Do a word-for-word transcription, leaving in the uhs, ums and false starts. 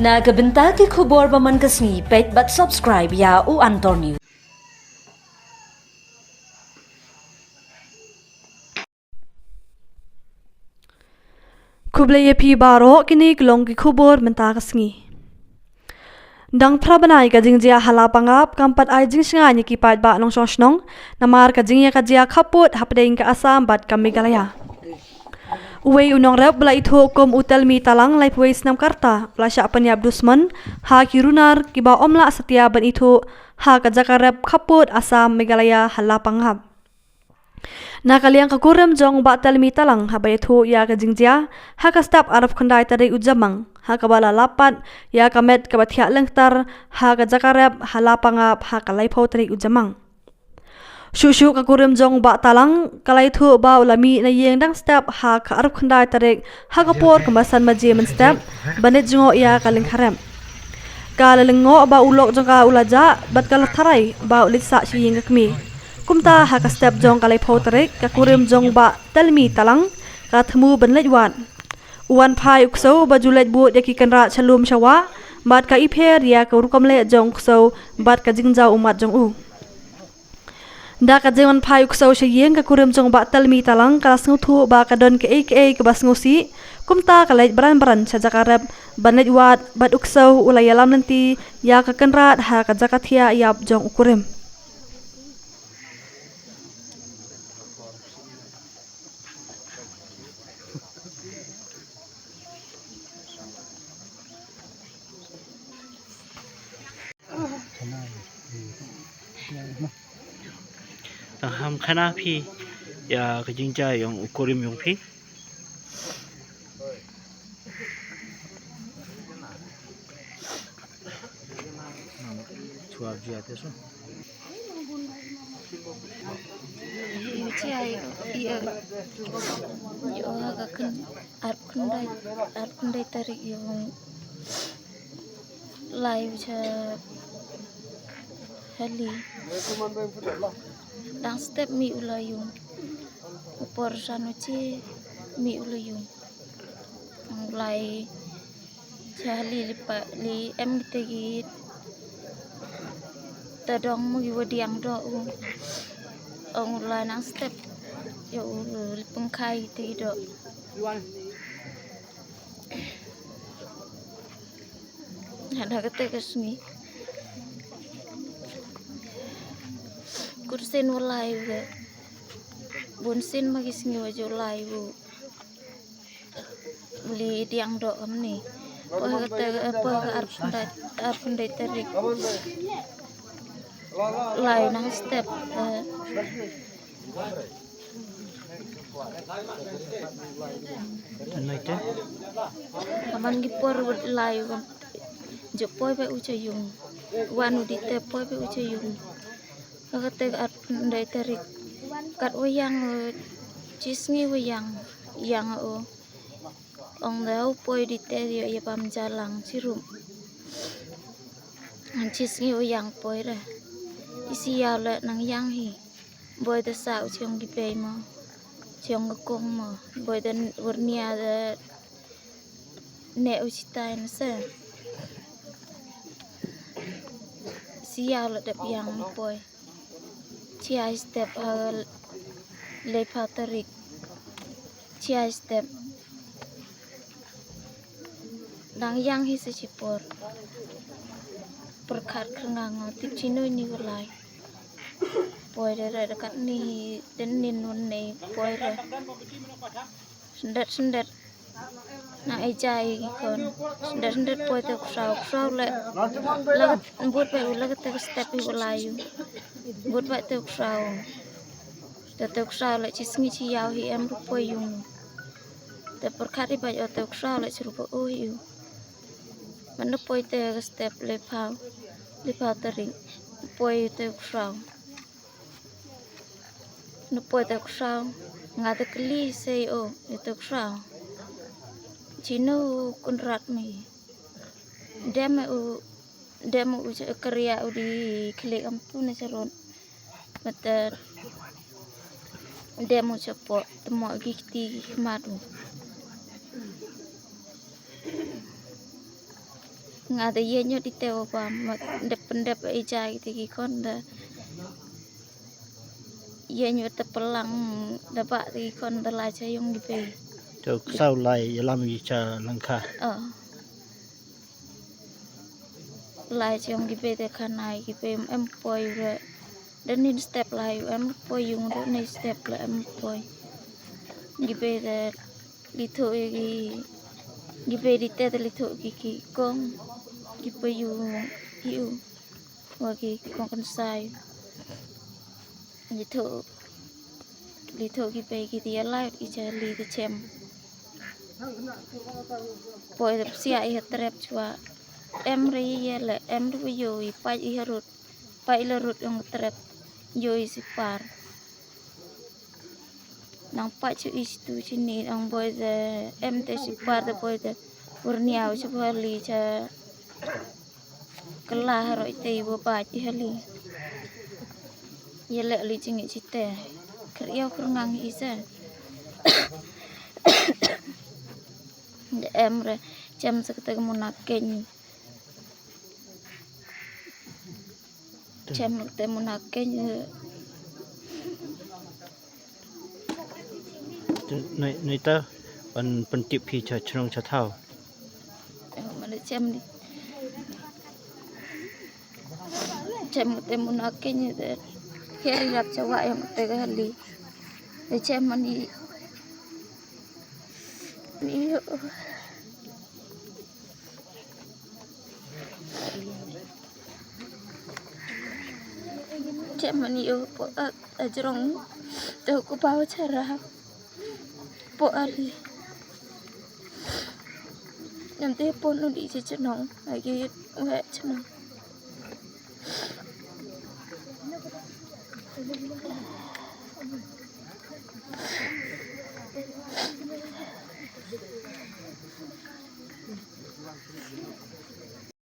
Na ka bynta ki khubor ba man ka sngi, peit bad subscribe ïa U Antor News. Khublei ïa phi baroh, kine ki long ki khubor mynta ka sngi. Dang phra bnai ka jingjia ha Lapangap kam pat ai jingsngewsih ïa ki paidbah nongshong shnong, namar ka jingïakajia khappud hapdeng ka Assam bad ka Meghalaya. Uwei u nongrep ba la ithuh kum u Telmi Talang, laiphew wei snem ka rta, u la shah pynïap dusmon ha ki runar kiba ym lah satia ban ithuh ha ka jaka rep khappud Assam Meghalaya ha Lapangap. Na ka liang ka kurim jong Bah Telmi Talang haba ïathuh ïa ka jingjia ha ka step arphew khyndai tarik u Jymmang, ha kaba la lap pat ïa ka met kaba thiah lyngktar ha ka jaka rep ha Lapangap ha ka laiphew tarik u Jymmang. Shuh shuh ka kurim jong Bah Talang ka la ïathuh ba u la mih na ïing dang step ha ka arphew khyndai tarik ha ka por kumba san baje mynstep ban leit jngoh ïa ka lyngkha rep. Ka la lyngngoh ba u lok jong ka u la jah bad ka la tharai ba u leit sah sha ïing ka kmie. Kumta ha ka step jong ka laiphew tarik, ka kurim jong Bah Telmi Talang ka thmu ban leit wad. U wan phai u ksew ba ju leit bud ïa ki kynrad sha lum sha wah bad ka ipher ïa ka rukom leh jong u ksew bad ka jingjaw ummat jong u. Da ka jingwan phai u ksew sha ïing, ka kurim jong Bah Telmi Talang ka la sngewthuh ba ka don kaei kaei kaba sngewsih, kumta ka leit bran bran sha jaka rep ban leit wad bad u ksew u la ïalam lynti ïa ka kynrad ha ka jaka thiah ïap jong u kurim. Tang ham khana phi ïa ka jingjia jong u kurim jong phi. Suab jia te so. Ïa, ïa, ïa, ha ka khyndai, arphew khyndai, arphew khyndai tarik ïa u lai u cha hali. Dang step mih u la ïung. U por san u che mih u la ïung. Ong lai cha hali li pa li em kite ki ta dong mo ki wa diang doh u. Ong u lai nang step ïa u li pynkhai kite ki doh. Hada kata ka sngi. Kur sien wa lai u. Bun sien ma ki sngi wa ju lai u. Li diang doh kamni. Poi kata, poi ka arphew khyndai, arphew khyndai tarik. Lai nang step, eh. Ka man ki por wat lai u kam. Ju poi ba u cha ïung. Wan u di te poi ba u cha ïung. Ka kata ka arphew khyndai tarik. Kat wa ïang, eh, chi sngi wa ïang, ïang o. Ong da u poi di te ïa, ïa pam jalang chirum. Chi sngi wa ïang poi re. Isi ïa le nang ïang hi. Boi da sa u chiong ki pei mo. Chiong ka kong mo. Boi da n-, wurnia da ne u chitai na se. Sia la dep ïang poi. Chia step ha le pha tarik. Chia step. Dang ïang hi se chi por. Pyrkhat kyrnga ngo tip chino ni u lai. Poi re re kat ni den nin nun nei poi re. Sndet sndet. Na ai jai kon. Sndet sndet poi te ksau ksau le. La kat but pe u la kat te step i u lai u. But pe te ksau. Te te ksau le chi sngi chi yau hi em ru poi yung. Te pyrkhat i ba o te ksau le chi ru poi u hi u. Man da poi te step le phau. Le phau tarik. Poi te ksau. Na poi te ksau. Nga te kli sei o, te ksau. Chino Kunrat mi. Dem u, dem u che kria u di klik am pu na charot. Mata dem u che po, te mo gi kti gi khmat u. Nga da ïa ñiut ite wa ba ma dep pyndep ïa i ja ki te ki khon da ïa ñiut te pynlang da ba te ki khon da lai cha yong ki bei. To ksaw lai ïalam ïa cha lyngkha. Oh. Lai cha yong ki bei te khanai ki bei em poi re. Da nin step lai em poi yung da nin step la em poi. Ki bei te li tho ïa ki ki bei di te te li tho ki ki kong ki poi yung ïa u wa ki kong kan sai. Li tho li tho ki bei ki ti lai i cha li te chem. Poi te psia i ha trep chwa. Em re i le em re yo i pa i ha rut. Pa i la rut yong trep yo i si par. Nang pa chu i stu chini ang boi te em te si par te boi te purnia u chu bali cha kala haro ite i bo ba chi hali. Ye le li chingi chite. Kriau kurngang i se. Em re chem sa kata muna keny. Chem te muna keny. Nui ta ban pyntip phi cha chnong cha thaw. Mane chem ni. Chem te muna keny te. Keri rap cha wa yong te ga hali. Te chem mani. Ni. Chem mani yo po a jrong. Te ko pa chara. Po ali. Nam te pon no di che chnong. Agi we chnong.